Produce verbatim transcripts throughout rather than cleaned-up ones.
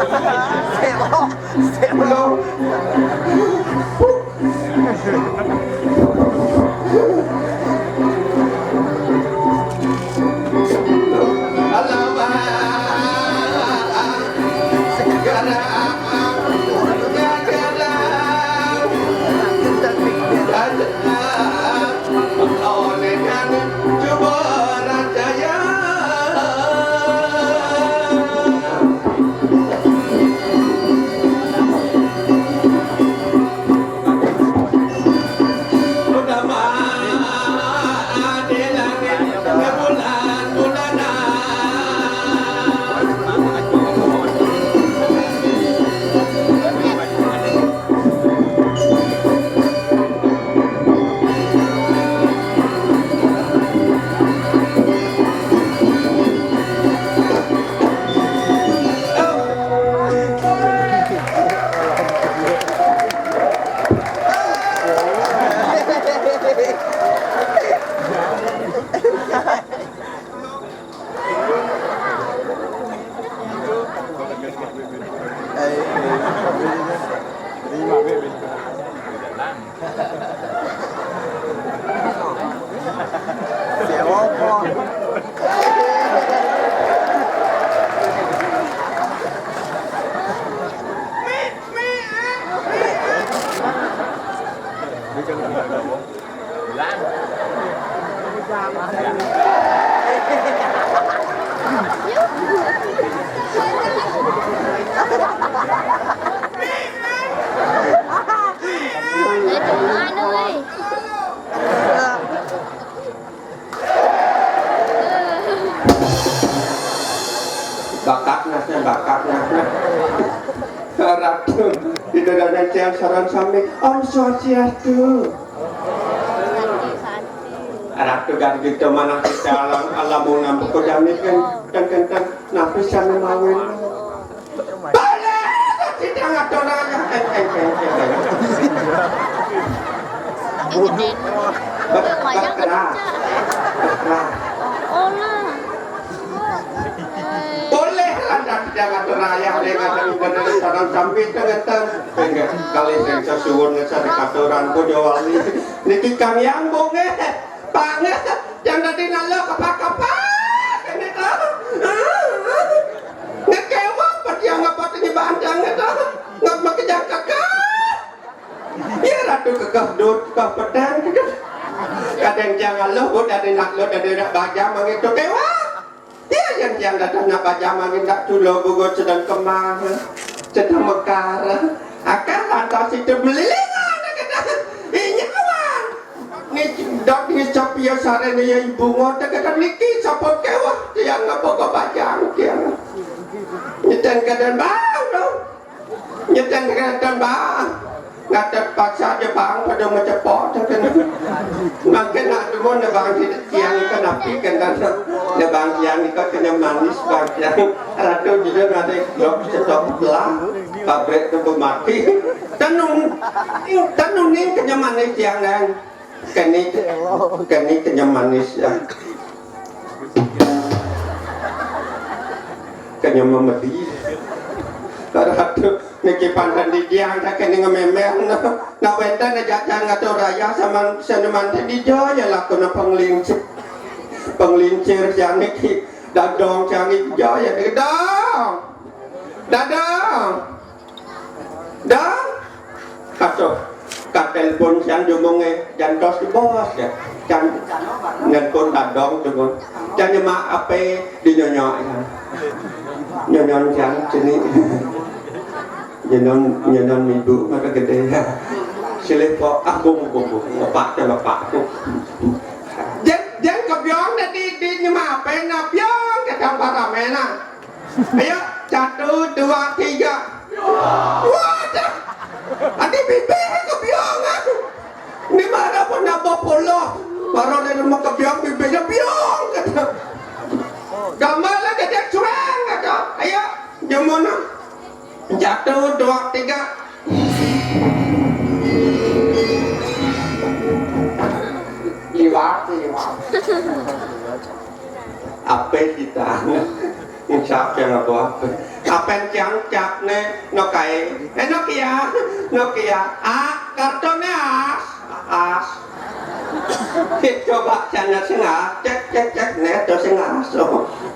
Sewok, sewok. Bakat nasnya, bakat nasnya. Ratu, di dadanan tiang sareng sami, Om Swastiastu. Ratu, kan gitu mana kita alam, alam mau nampak kejamit kan, kan, kan, kan, napi sami mawin. Balik, kita ngatur aja. Berkeras. Berkeras. Boleh lah, dan tidak ngatur ayah, dia ngatur ibadah, sareng sami itu ngeten. Kali saya suwun, saya katuran, ku jawali. Niki kang yang bonge, pange, yang tadi nalo kepak-kepak, ini tuh. Ngekewak, pas yang ngapa tadi bantang itu. Nggak pakai jangka. Ya, Ratu kekeh dut, kekeh pedang, kekeh. Kadang jangan lo, bu, dari nak lo, dari nak baja, mangitu kewa. Ya, yang, yang datang nak baja, mangin nak tulo, gugut sedang kemah, sedang mekar. Akan lantas itu melilingan, kata, "Ini kawan. Ini dok, ini sapi ya, sare ini ya, ibu ngotek," kata, "Niki, saput kewa, tiang ngapa ke bajang, tiang." Nyeten keadaan baru, dong. Nyeten kenten, Bang. Ngatet paksa aja, Bang, pada mau cepot, kenten. Mangkin nak dulu, ne Bang, si tiang ikan api, kenten. Ne Bang, tiang ikan kena manis, Bang, tiang. Ratu juga ada blok setok belah. Pabrik tu mati. Tenung, tenung ni kena manis tiang, kan. Keni, keni kena manis, ya. Kenya memedi. Ratu, niki panten di tiang, tak kena ngememer, nah. Nak wenten aja, jangan ngatur raya sama senuman tadi, jo, ya, laku na penglincir. Penglincir, jangan niki. Dadong, jangan niki, jo, ya, dadong. Dadong. Dah? Kasuh. Ka telepon siang jumung, eh, jantos di bos, ya. Jan-, nelpon dadong jumung. Jan nyemak ape di nyonyo, ya. Nyonyo siang sini. Nyenon, nyenon ibu mata gede, ya. Silih po, ah, bumbu, bumbu. Lepak, lepak. Jen, jen kebiong dah di, di nyemak ape, nah, biong, kadang paramena. Ayo, satu, dua, tiga. Waduh. Adi bibir kebiong aku. Ini mana pun nambah puluh. Baru dari rumah kebiong, bibirnya biong, kata. Gambar lagi dia curang, kata. Ayo, jemuna. Satu, dua, tiga. Liwat, liwat. Ape kita? Insya Allah, apa? Apen cang cap ne, no kae. Eh, Nokia, Nokia. Ah, kartun ne as, as. Coba sana sing as, cek, cek, cek, ne, to sing as.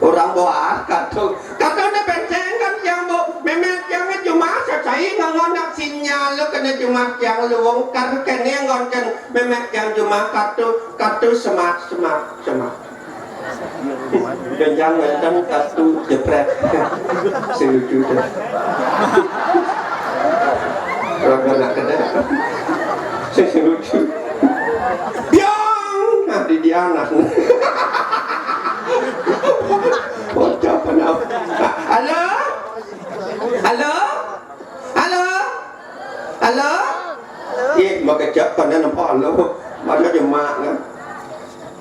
Orang bawa as kartun. Kartun ne penceng kan cang, Bu. Memang cang cuma sacai ngangon nak sinyal lo kena cuma cang luwung kar kene ngon kan memang cang cuma kartu, kartu smart, smart, smart. Jangan kan kartu jepret. Sing lucu deh. Kalau nak kena. Sing, sing lucu. Biang! Nah, di dia anak. Bocah apa nak? Halo? Halo? Halo? Halo? Ih, makejap kan nampak halo. Masa jemak kan?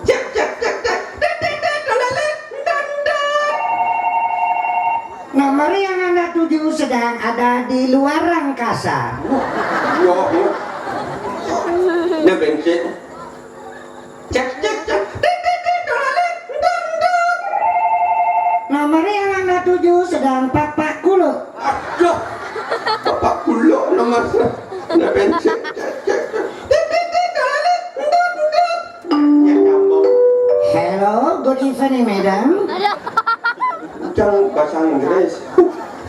Cek, cek, cek, cek. Tet, tet, tet, tet, tet, tet, tet. Nomor yang Anda tuju sedang ada di luar angkasa. Yo, yo. Dia bensin. Cek, cek, cek. Tet, tet, tet, tet, tet, tet. Nomor yang Anda tuju sedang papak kulo. Aduh. Papak kulo nomor. Dia bensin. Cek, cek, cek. Tet, tet, tet, tet, tet, tet. Ya, nyambung. Hello, good evening, madam. Jangan bahasa Inggris.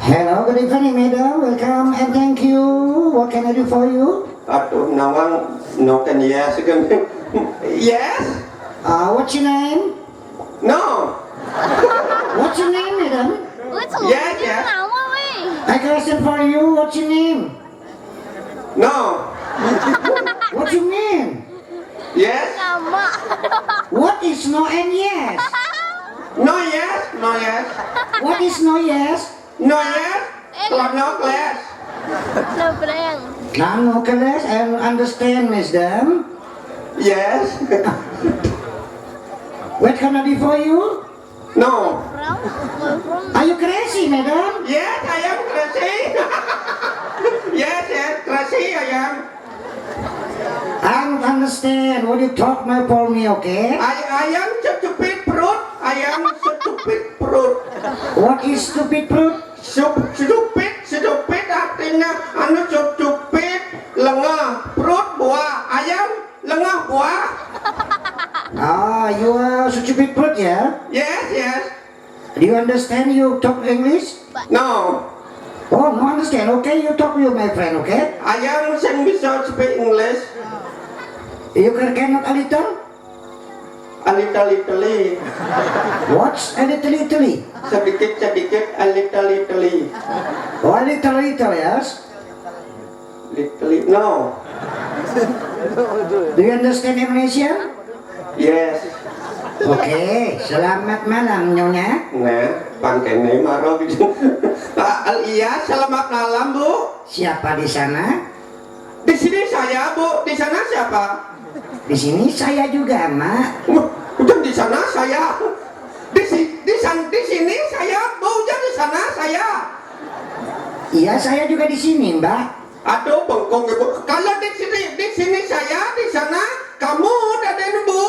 Hello, good evening, madam. Welcome and thank you. What can I do for you? Aduh, nawang no can yes kan. Yes? Uh, what's your name? No. What's your name, madam? Yes, yes. I question for you, what's your name? No. What you mean? Yes. What is no and yes? No yes, no yes. What is no yes? No yes. Kalau no class. No prank. Now no class, I understand, madam. Yes. What can I do for you? No. Are you crazy, madam? Yes, I am crazy. Yes, yes, crazy I am. I don't understand what you talk my for me, okay? I, I am stupid fruit. I am stupid fruit. What is stupid fruit? Sup-, stupid, stupid artinya anu stupid, lengah. Fruit buah. I am lengah buah. Ah, you are stupid fruit, ya? Yes, yes. Do you understand you talk English? No. Oh, no understand. Okay, you talk you, my friend, okay? I am sing bisa speak English. You can, cannot a little? A little, little. What's a little, little? Sedikit, sedikit, a little, little. Oh, a little, little, yes. Little, no. Do you understand Indonesian? Yes. Oke, selamat malam, Nyonya. Nah, pangkene maro gitu. Ah, iya, selamat malam, Bu. Siapa di sana? Di sini saya, Bu. Di sana siapa? Di sini saya juga, Mak. Wah, udah di sana saya. Di si-, di san-, di sini saya, Bu. Udah di sana saya. Iya, saya juga di sini, Mbak. Aduh, bengkong, Ibu. Kalau di sini, di sini saya, di sana kamu, Daden, Bu.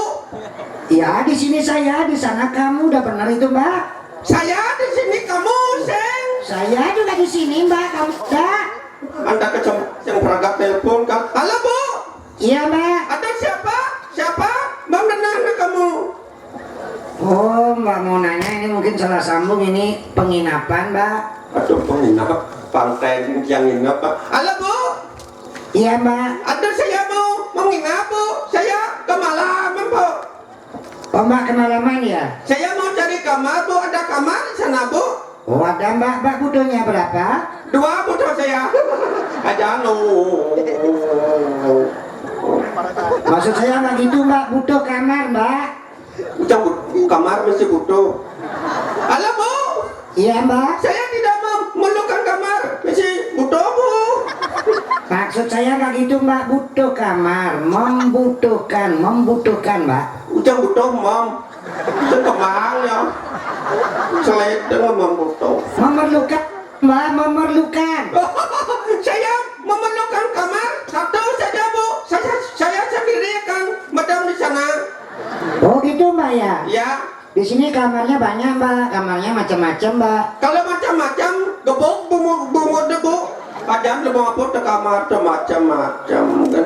Ya, di sini saya, di sana kamu. Udah benar itu, Mbak. Saya di sini, kamu, sing. Saya juga di sini, Mbak. Kamu, Mbak. Anda kecem-, yang perangkat telepon, kan? Halo, Bu. Iya, Mbak. Ada siapa? Siapa? Mbak, mana anak kamu? Oh, Mbak mau nanya, ini mungkin salah sambung, ini penginapan, Mbak. Aduh, penginapan. Pantai yang nginep, Pak. Halo, Bu. Iya, Mbak. Aduh, saya mau menginap, Bu. Saya kemalaman, Bu. Oh, Mbak kemalaman, ya? Saya mau cari kamar, Bu. Ada kamar di sana, Bu? Oh, ada, Mbak. Mbak butuhnya berapa? Dua butuh saya. Aja, no. Maksud saya nggak gitu, Mbak. Butuh kamar, Mbak. Ucap bu-, kamar mesti butuh. Halo, Bu. Iya, Mbak. Saya tidak memerlukan kamar, mesti butuh, Bu. Maksud saya nggak gitu, Mbak. Butuh kamar, membutuhkan, membutuhkan, Mbak. Ucap butuh, Mom. Itu kembang ya. Seledeng membutuh. Memerlukan, Mbak, memerlukan. Saya memerlukan kamar satu saja, Bu. Saya, saya sendiri akan madam di sana. Oh, gitu, Mbak, ya? Ya. Di sini kamarnya banyak, Mbak. Kamarnya macam-macam, Mbak. Kalau macam-macam, Kan lu mau apa ke kamar tuh macam-macam kan.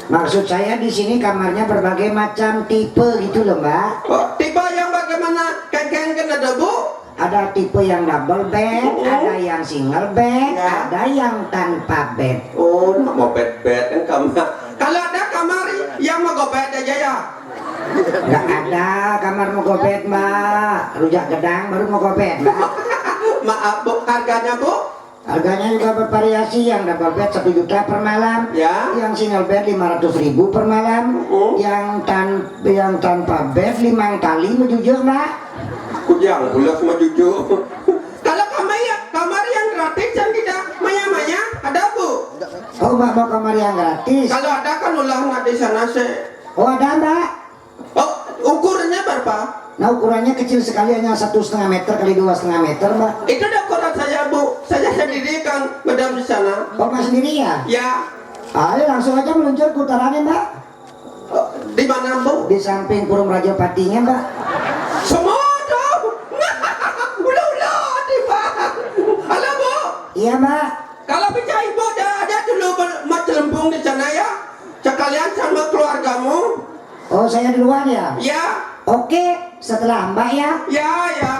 Maksud saya di sini kamarnya berbagai macam tipe gitu loh, Mbak. Oh, tipe yang bagaimana? Kan kan kan ada, Bu? Ada tipe yang double bed, Oh. ada yang single bed, Ya. ada yang tanpa bed. Oh, nak mau bed-bed kan kamar. Kalau ada kamar yang mau gobet aja ya. Nggak ada kamar mau gobet, Mbak. Rujak gedang baru mau gobet, Mbak. Maaf, Bu, harganya, Bu? Harganya juga bervariasi, yang double bed satu juta per malam, Ya. yang single bed lima ratus ribu per malam, Mm. yang tan yang tanpa bed limang kali menjujuk, Mbak. Kujang, ulas menjujuk. Kalau kamar ya, kamar yang gratis yang tidak maya-maya, ada, Bu? Oh, Mbak mau kamar yang gratis? Kalau ada kan ulah nggak di sana sih. Oh, ada, Mbak. Oh, ukurannya berapa? Nah, ukurannya kecil sekali, hanya satu setengah meter kali dua setengah meter, Mbak. Itu udah ukuran saya, Bu. Saya sendiri kan, Madam, di sana. Oh, Mbak sendiri ya? Ya. Ayo, langsung aja meluncur putarannya, Mbak. Oh, di mana, Bu? Di samping Purung Rajapatinya, Mbak. Semua dong. Ulah-ulah, di, Pak. Halo, Bu. Iya, Mbak. Kalau bisa Ibu ada, ada dulu ber- mat celempung di sana ya. Sekalian sama keluargamu. Oh, saya duluan ya? Ya. Oke, setelah Mbak ya. Ya, ya.